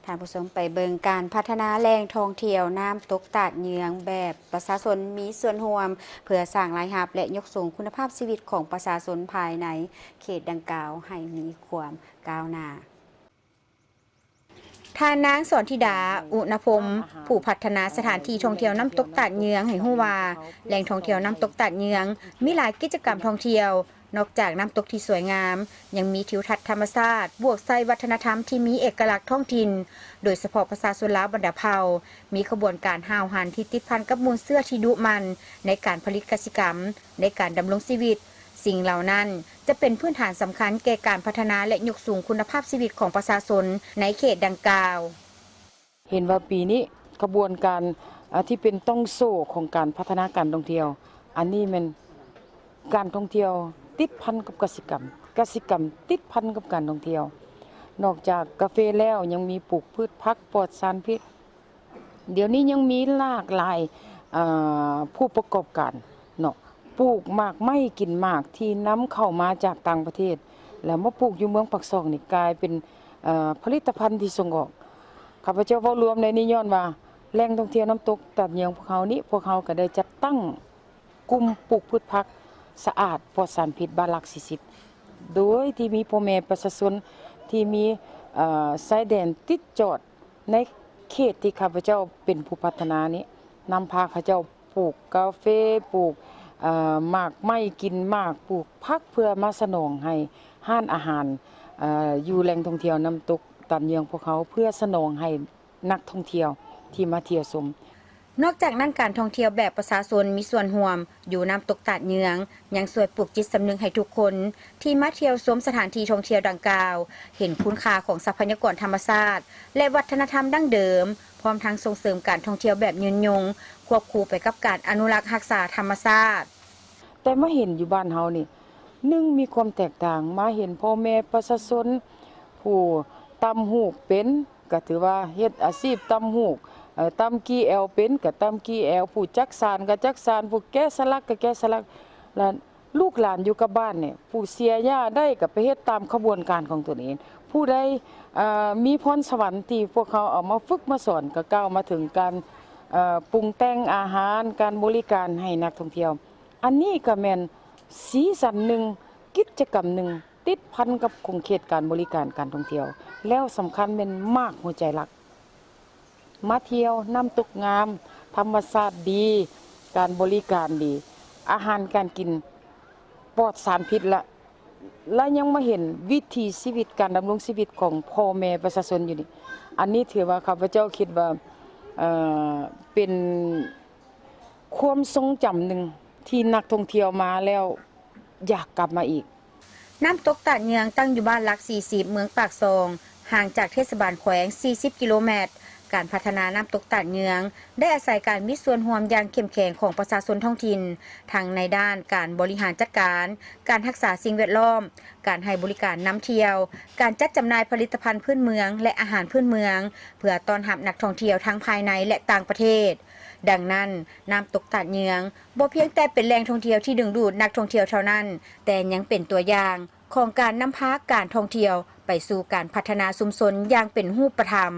ທ່ານຜູ້ຊົມໄປເບິ່ງການພັດທະນາແຫຼ່ງທ່ອງທ່ຽວນ້ຳຕົກຕາດເຍືອງແບບປະຊາຊົນມີສ່ວນຮ່ວມ ເພື່ອສ້າງລາຍຮັບ ແລະ ຍົກສູງຄຸນນະພາບຊີວິດຂອງປະຊາຊົນພາຍໃນເຂດດັ່ງກ່າວໃຫ້ມີຄວາມກ້າວໜ້າ. ທ່ານນາງ ສອນທິດາ ອຸນະພົມ ຜູ້ພັດທະນາສະຖານທີ່ທ່ອງທ່ຽວນ້ຳຕົກຕາດເຍືອງ ໃຫ້ຮູ້ວ່າ ແຫຼ່ງທ່ອງທ່ຽວນ້ຳຕົກຕາດເຍືອງ ມີຫຼາຍກິດຈະກຳທ່ອງທ່ຽວ. ນອກຈາກນ້ຳຕົກທີ່ສວຍງາມ, ຍັງມີທິວທັດທຳມະຊາດ ບວກໃສ່ວັດທະນະທຳທີ່ມີເອກະລັກທ້ອງຖິ່ນ, ໂດຍສະເພາະປະຊາຊົນລາວບັນດາເຜົ່າ ມີຂະບວນການຫ້າວຫັນທີ່ຕິດພັນກັບມູນເຊື້ອທີ່ດຸໝັ່ນໃນການຜະລິດກະສິກຳ, ໃນການດຳລົງຊີວິດ. ສິ່ງເຫຼົ່ານັ້ນຈະເປັນພື້ນຖານສຳຄັນແກ່ການພັດທະນາ ແລະ ຍົກສູງຄຸນນະພາບຊີວິດຂອງປະຊາຊົນໃນເຂດດັ່ງກ່າວ. ເຫັນວ່າປີນີ້ຂະບວນການ ອາ ທີ່ເປັນຕ່ອງໂສ້ຂອງການພັດທະນາການທ່ອງທ່ຽວ ອັນນີ້ແມ່ນການທ່ອງທ່ຽວຕິດພັນກັບກະສິກຳ, ກະສິກຳຕິດພັນກັບການທ່ອງທ່ຽວ. ນອກຈາກກາເຟແລ້ວ ຍັງມີປູກພືດຜັກປອດສານພິດ. ດຽວນີ້ຍັງມີຫຼາກຫຼາຍ ອາ ຜູ້ປະກອບການເນາະ ປູກໝາກໄມ້ກິນໝາກທີ່ນຳເຂົ້າມາຈາກຕ່າງປະເທດ ແລ້ວມາປູກຢູ່ເມືອງປາກຊ່ອງນີ້ ກາຍເປັນ ເອີ ຜະລິດຕະພັນທີ່ສົ່ງອອກ. ຂ້າພະເຈົ້າເວົ້າລວມໃນນີ້ຍ້ອນວ່າ ແຫຼ່ງທ່ອງທ່ຽວນ້ຳຕົກຕາດເຍືອງພວກເຮົານີ້ ພວກເຮົາກໍໄດ້ຈັດຕັ້ງກຸ່ມປູກພືດຜັກສະອາດປອດສານພິດບ້ານຫຼັກສີ່ສິບ ໂດຍທີ່ມີພໍ່ແມ່ປະຊາຊົນທີ່ມີ ເອີ ຊາຍແດນຕິດຈອດໃນເຂດທີ່ຂ້າພະເຈົ້າເປັນຜູ້ພັດທະນານີ້ ນຳພາເຂົາເຈົ້າ ປູກກາເຟ ປູກ ເອີ ໝາກໄມ້ກິນໝາກ ປູກຜັກ ເພື່ອມາສະໜອງໃຫ້ຮ້ານອາຫານ ເອີ ຢູ່ແຫຼ່ງທ່ອງທ່ຽວນ້ຳຕົກຕາດເຍືອງພວກເຮົາ ເພື່ອສະໜອງໃຫ້ນັກທ່ອງທ່ຽວທີ່ມາທ່ຽວຊົມ. ນອກຈາກນັ້ນ ການທ່ອງທ່ຽວແບບປະຊາຊົນມີສ່ວນຮ່ວມຢູ່ນ້ຳຕົກຕາດເຍືອງ ຍັງຊ່ວຍປູກຈິດສຳນຶກໃຫ້ທຸກຄົນທີ່ມາທ່ຽວຊົມສະຖານທີ່ທ່ອງທ່ຽວດັ່ງກ່າວ ເຫັນຄຸນຄ່າຂອງຊັບພະຍາກອນທຳມະຊາດ ແລະ ວັດທະນະທຳດັ້ງເດີມ. ພ້ອມທັງສົ່ງເສີມການທ່ອງທ່ຽວແບບຍືນຍົງ ຄວບຄູ່ໄປກັບການອະນຸລັກຮັກສາທຳມະຊາດ. ແຕ່ມາເຫັນຢູ່ບ້ານເຮົານີ້ ໜຶ່ງ ມີຄວາມແຕກຕ່າງ ມາເຫັນພໍ່ແມ່ປະຊາຊົນ ຜູ້ຕ່ຳຫູກເປັນ ກໍຖືວ່າເຮັດອາຊີບຕ່ຳຫູກ ເອີ ຕ່ຳກີ່ແອວເປັນ ກໍຕ່ຳກີ່ແອວ ຜູ້ຈັກສານກໍຈັກສານ ຜູ້ແກະສະຫຼັກກໍແກະສະຫຼັກ ແລະ ລູກຫຼານຢູ່ກັບບ້ານນີ້ ຜູ້ເສຍຫຍ້າໄດ້ກໍໄປເຮັດຕາມຂະບວນການຂອງຕົນເອງ ຜູ້ໃດ ເອີ ມີພອນສະຫວັນທີ່ພວກເຮົາເອົາມາຝຶກມາສອນ ກໍກ່າວມາເຖິງການ ເອີ ປຸງແຕ່ງອາຫານ ການບໍລິການໃຫ້ນັກທ່ອງທ່ຽວ ອັນນີ້ກໍແມ່ນສີສັນໜຶ່ງ ກິດຈະກຳໜຶ່ງ ຕິດພັນກັບຂົງເຂດການບໍລິການການທ່ອງທ່ຽວ ແລ້ວສຳຄັນແມ່ນໝາກຫົວໃຈຫຼັກ. ມາທ່ຽວ ນ້ຳຕົກງາມ ທຳມະຊາດດີ ການບໍລິການດີ ອາຫານການກິນປອດສານພິດ ແລະ ແລະ ຍັງມາເຫັນວິຖີຊີວິດ ການດຳລົງຊີວິດຂອງພໍ່ແມ່ປະຊາຊົນຢູ່ນີ້ ອັນນີ້ຖືວ່າຂ້າພະເຈົ້າຄິດວ່າ ເອີ ເປັນຄວາມຊົງຈຳໜຶ່ງທີ່ນັກທ່ອງທ່ຽວມາແລ້ວຢາກກັບມາອີກ. ນ້ຳຕົກຕາດເຍືອງ ຕັ້ງຢູ່ບ້ານຫຼັກສີ່ສິບ ເມືອງປາກຊ່ອງ ຫ່າງຈາກເທດສະບານແຂວງສີ່ສິບກິໂລແມັດ. ການພັດທະນານ້ຳຕົກຕາດເຍືອງ ໄດ້ອາໄສການມີສ່ວນຮ່ວມຢ່າງເຂັ້ມແຂງຂອງປະຊາຊົນທ້ອງຖິ່ນ ທັງໃນດ້ານການບໍລິຫານຈັດການ, ການຮັກສາສິ່ງແວດລ້ອມ, ການໃຫ້ບໍລິການນຳທ່ຽວ, ການຈັດຈຳໜ່າຍຜະລິດຕະພັນພື້ນເມືອງ ແລະ ອາຫານພື້ນເມືອງ ເພື່ອຕ້ອນຮັບນັກທ່ອງທ່ຽວທັງພາຍໃນ ແລະ ຕ່າງປະເທດ. ດັ່ງນັ້ນ, ນ້ຳຕົກຕາດເຍືອງ ບໍ່ພຽງແຕ່ເປັນແຫຼ່ງທ່ອງທ່ຽວທີ່ດຶງດູດນັກທ່ອງທ່ຽວເທົ່ານັ້ນ, ແຕ່ຍັງເປັນຕົວຢ່າງຂອງການນຳພາການທ່ອງທ່ຽວໄປສູ່ການພັດທະນາຊຸມຊົນຢ່າງເປັນຮູບປະທຳ.